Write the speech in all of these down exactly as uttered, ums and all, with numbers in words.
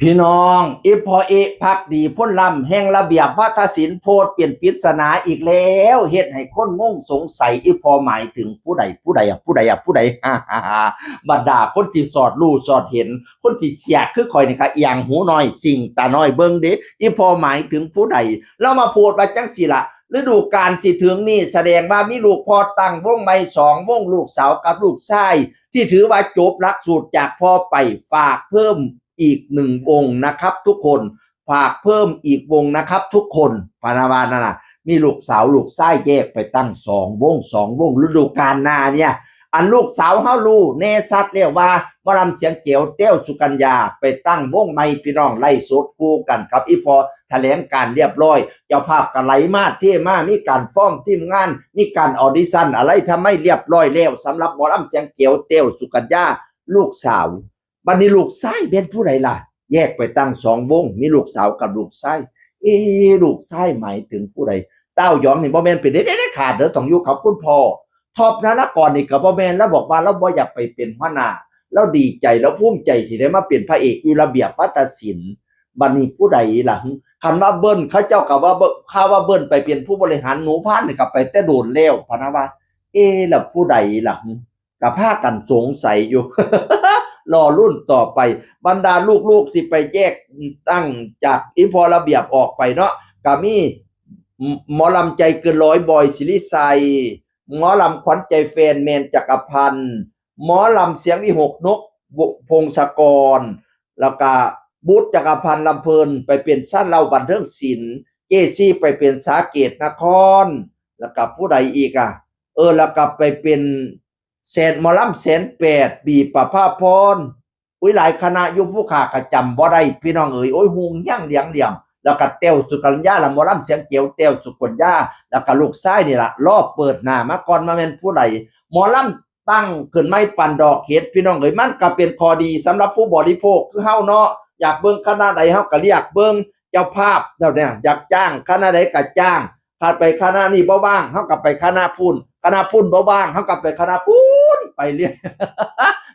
พี่น้อง อีพ่อเอะ ภักดี พลล้ำ แห่งระเบียบวาทศิลป์ โพสต์เป็นปริศนาอีกแล้ว เฮ็ดให้คนงงสงสัย อีพ่อหมายถึงผู้ใด ผู้ใดอะ ผู้ใดอะ ผู้ใด บรรดาคนที่สอดรู้สอดเห็น คนที่เสียคือข่อยนี่ค่ะ เอียงหูน้อย สิ่งตาน้อยเบิ่งเด้ อีพ่อหมายถึงผู้ใด เรามาโพสต์ว่าจังซี่ละ ฤดูกาลสิถึงนี่ แสดงว่ามีลูกพ่อตั้งวงใหม่สองวง ลูกสาวกับลูกชาย ที่ถือว่าจบหลักสูตรจากพ่อไป ฝากเพิ่มอีกหนึ่งวงนะครับทุกคน ฝากเพิ่มอีกวงนะครับทุกคน พะนะว่านั่นน่ะ มีลูกสาวลูกชายแยกไปตั้งสองวง สองวง ฤดูกาลหน้าเนี่ย อันลูกสาวเฮารู้แน่ชัดแล้วว่าหมอลำเสียงแจ๋ว แต้ว สุกัญญา ไปตั้งวงใหม่ พี่น้อง ไลฟ์สดคู่กันครับ อีพ่อแถลงการเรียบร้อย เจ้าภาพก็ไหลมาเทมา มีการฟอร์มทีมงาน มีการออดิชั่นอะไรทำให้เรียบร้อยแล้ว สำหรับหมอลำเสียงแจ๋ว แต้ว สุกัญญา ลูกสาว บัดนี้ลูกชายเป็นผู้ใดล่ะ แยกไปตั้งสองวง มีลูกสาวกับลูกชาย เอ๊ะ ลูกชายหมายถึงผู้ใด เต้ายองนี่บ่แม่นเป็นเด็ดขาดเด้อ ต้องอยู่กับคุณพ่อ ท็อป ธนกรนี่ก็บ่แม่น แล้วบอกว่าเราบ่อยากไปเป็นหัวหน้า เราดีใจ เราภูมิใจที่ได้มาเป็นพระเอกอยู่ระเบียบวาทศิลป์ บัดนี้ผู้ใดล่ะ คันว่าเบิ้ล เขาเจ้าก็ว่าเบิ้ล ข่าวว่าเบิ้ลไปเป็นผู้บริหาร หนูพานนี่ก็ไปแต่โดนแล้ว พะนะว่า เอ๊ะ แล้วผู้ใดล่ะ ก็พากันสงสัยอยู่ รอรุ่นต่อไป บรรดาลูกๆ สิไปแยกตั้งจากอีพ่อระเบียบออกไปเนาะ ก็มีหมอลำใจเกินร้อย บอย ศิริชัย หมอลำขวัญใจแฟน แมน จักรพันธ์ หมอลำเสียงวิหก นก พงศกร แล้วก็บุตร จักรพันธ์ ลำเพลิน ไปเป็นชาญเหล้า บันเทิงศิลป์ เจซี ไปเป็นสาเกตนคร แล้วก็ผู้ใดอีกอ่ะ เออ แล้วก็ไปเป็นแสน หมอลำแสนแปด บี ประภาพร อุ้ย หลายคณะอยู่ ผู้ข้าก็จำบ่ได้ พี่น้องเอ๋ย โอ้ย ฮุงเฮี้ยงเหลียงเหลี่ยม แล้วก็แต้ว สุกัญญา ละหมอลำเสียงแจ๋ว แต้ว สุกัญญา แล้วก็ลูกชายนี่ล่ะ รอเปิดหน้ามาก่อน มาแม่นผู้ใด หมอลำตั้งขึ้นใหม่ปานดอกเห็ด พี่น้องเอ๋ย มันก็เป็นข้อดีสำหรับผู้บริโภคคือเฮาเนาะ อยากเบิ่งคณะใดเฮาก็เลือกเบิ่ง เจ้าภาพเจ้าเนี่ยอยากจ้างคณะใดก็จ้าง คันไปคณะนี้บ่ว่าง เฮาก็ไปคณะพุ้น คณะพุ้นบ่ว่าง เฮาก็ไปคณะพุ้น ไปเรื่อย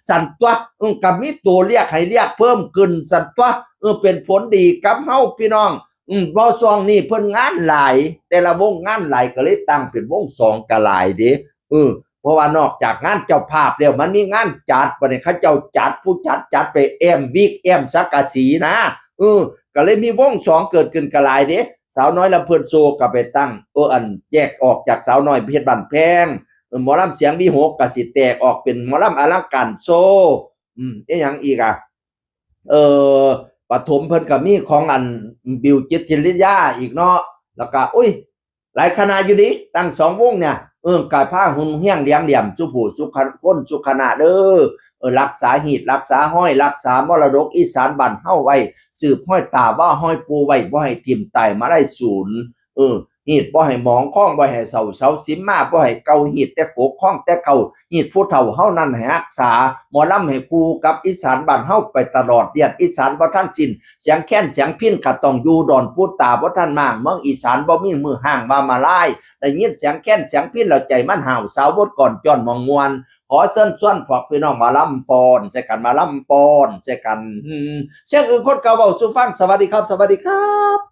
สั่นตั๊ว อืม ก็มีตัวเลือกให้เลือกเพิ่มขึ้น สั่นตั๊ว เออ เป็นผลดีกับเฮาพี่น้อง อืม เพราะช่วงนี้เพิ่นงานหลาย แต่ละวงงานหลาย ก็เลยตั้งเป็นวงสองก็หลายเด้ เออ เพราะว่านอกจากงานเจ้าภาพแล้ว มันมีงานจัด บัดนี้เขาเจ้าจัด ผู้จัดจัดไปแอมวิก แอมสังกะสีนะ เออ ก็เลยมีวงสองเกิดขึ้นก็หลายเด้ สาวน้อยลำเพลินโชว์ก็ไปตั้ง เออ อันแยกออกจากสาวน้อยเพชรบ้านแพง เออ หมอลำเสียงวิหกก็สิแตกออกเป็นหมอลำอลังการโชว์ อืม อีหยังอีกอ่ะ เออ ปฐมเพิ่นก็มีของอันบิว จิตรศิริยาอีกเนาะ แล้วก็ อุ้ย หลายคณะอยู่ดิ ตั้งสองวงเนี่ย เออ ก็พาฮุงเฮี้ยงเหลียงเหลี่ยม สุผู้สุขะ คนสุขะนะเด้อ เออ รักษาฮีต รักษาฮอย รักษามรดกอีสานบ้านเฮาไว้ สืบฮอยตาว่าฮอยปู่ไว้ บ่ให้ถิ่มตายมาไล่สูญ เออ ฮีตบ่ให้หมอง คองบ่ให้เศร้า เสาสิมมาบ่ให้เก่า ฮีตแต่โกก คองแต่เก่า ฮีตผู้เฒ่าเฮานั้นให้รักษา หมอลำให้คู่กับอีสานบ้านเฮาไปตลอด เลียดอีสานบ่ทันสิ้น เสียงแคนเสียงพิณก็ต้องอยู่ ดอนปูตาบ่ทันม้าง เมืองอีสานบ่มีมื้อฮ้างว่ามาลาย ได้ยินเสียงแคนเสียงพิณแล้วใจมันฮ้าว สาวบทก่อนจ้อนหมองม่วน ขอเชิญชวนพวกพี่น้องมาลำฟ้อนใส่กัน มาลำฟ้อนใส่กัน อืม เสียงอื่นคนเก่าเว้าสู่ฟัง สวัสดีครับ สวัสดีครับ